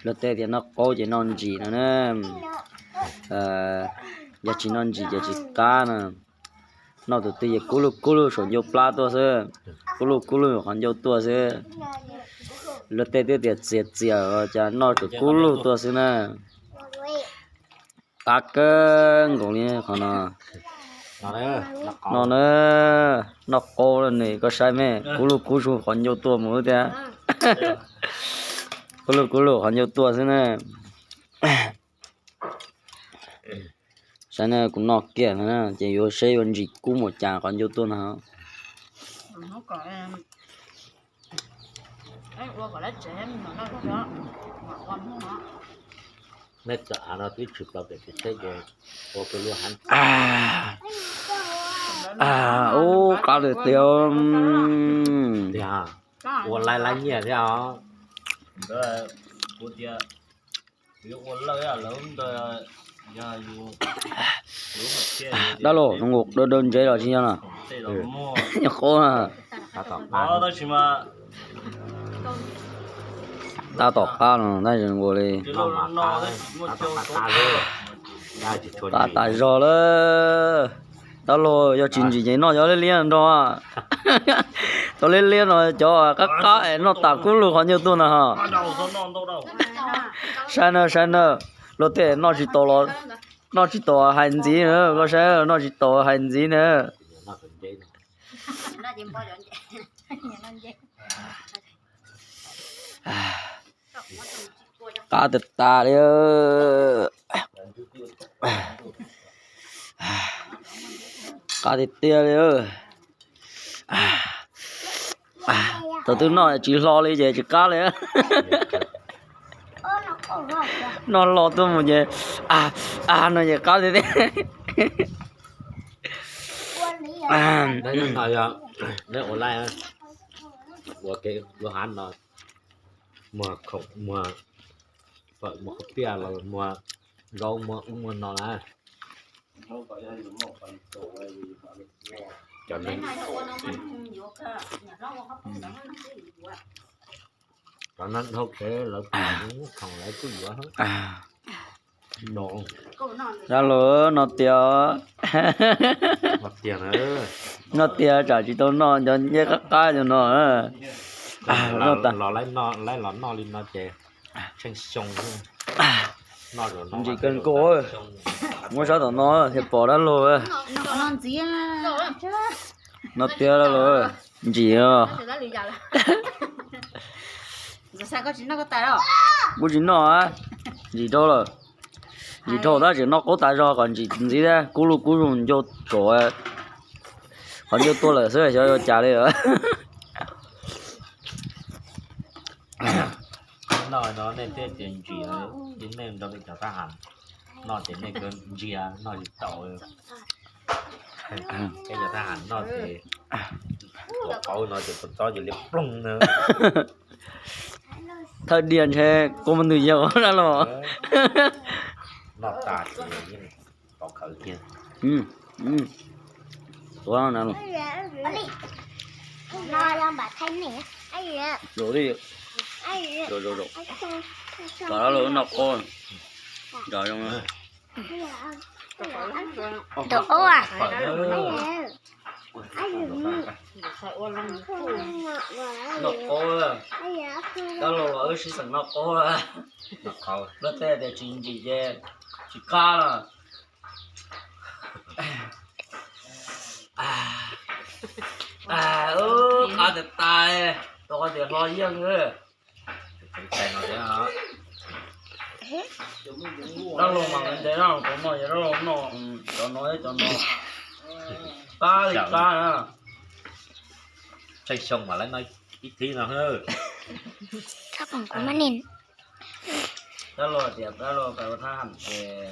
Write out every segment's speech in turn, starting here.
Luag tej tias noj qaub ces noj ntsim no na. Yog tsis noj ntsim ces tsis qab no. Noj tus twg ces kub lug kub lug saum ncauj plab tuaj xwb. Kub lug kub lug qhov ncauj tuaj xwb. Luag tej twb tias txias txias los cas noj tsuas kub lug tuaj xwb na. Qab kawg nkaus li qhov no. No na, noj qaub nws koj saib me, kub lug kub lug qhov ncauj tuaj mus thiab. Kub lug kub lug qhov ncauj tuaj xwb na. Saib na, kuv noj kiag na ces yuav saib yuav ntsim kub mus cas qhov ncauj tuaj no. Nej txawm av no twb tshwm plaws pem tsev tsheb ces ua pw luaj heev. Ub, qab tiag tiag. Ua laiv laiv nyiaj thiab os. Dab laug, nws daw daw ntsev los tsis yog no? Nyob qub na. Tab tom qab no tab sis nkaus li. Qab tas zog lawm. Dab laug, yog tsis ntsim ces noj cov liab liab nrog. Cov liab liab no cov qab qab es noj tas kub lug qhov ncauj tuaj na ho. Saib na, saib na, luag tej noj tsis tau los, noj tsis tau hais ntxiv na, koj saib noj tsis tau hais ntxiv na. Qab tiag tas li. Qab tiag tiag li. Thaum twg noj tsis hlo li ces tsis qab li. Noj hlo tuaj mus ces, a, no ces qab tiag tiag. Neb ua laij, ua kev lub hav no, muag khoom, muag fawm, muag qhov tiaj los muag zaub, muag ub muag no na. Cov neeg, cov neeg dhau kev lawv khoom lawv kuj yuav. Dab laug, no tiag, no tiag tsam tsis tau noj cov ncej qab qab cov no. Los laib los noj li no ces tsheej xyoo. Ntsim kawg nkaus. Muab sab tom no thiaj pom dab laug. No tiag dab laug, ntsim os. Kuv tsis noj, ntsim dhau lawm. Ntsim dhau tab sis noj qaub tas zog kom ntsim ntxiv thiab, kub lug kub lug ncauj tsaus, qhov ncauj tuaj lawm xwb xyov yuav cas li. Noj no nej thiaj tias ntsim, nej nrog nej cov thab ham noj ces nej ntsia noj tsis tau. Peb cov thab ham noj ces ua qauv no ces kua txob ces liab ploog na. Thawj diav ntshe kua muag ntws yau dab laug. Noj tas ces yeej pov khawv kiag. Tuav na. Zaum li, zaum zaum zaum. Kom dab laug noj qaub. Nrog zoo. Tus qaub a. Noj qaub, dab laug los wb sib xeem noj qaub. Luag tej tias tsis ntsim ces tsis qab los. Qab tiag tas, rau qhov tias hlo yeej. Dab laug mas ntev dab laug cov no, yog dab laug noj cov no cov no, qab li qab na. Tsheej xyoo mas lawv noj ib thib no. Dab laug tias dab laug pais ua thab ham ces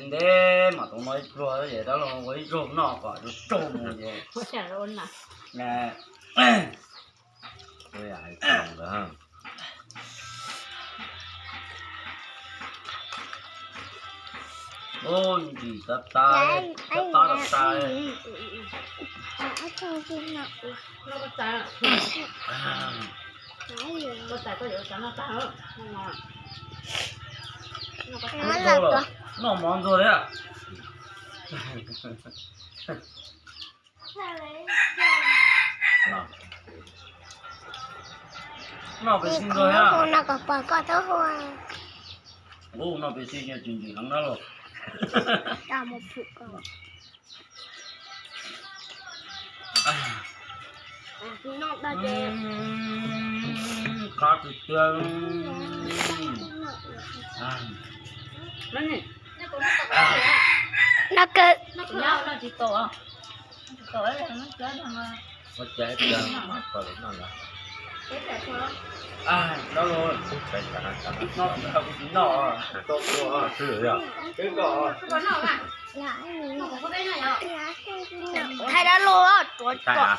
ntev ntev mam tau noj ib pluag, ces dab laug ua ib zaug noj kom tsaug tsaug mus ces Ub, ntsim tas tas, tas tas tas tas. Noj mov ntxuag thiab. Noj pes xi ntxuag thiab. Noj pes xi ces tsis ntsim heev na los. Qab tiag tiag. No kawg. Hais dab laug tuav kom.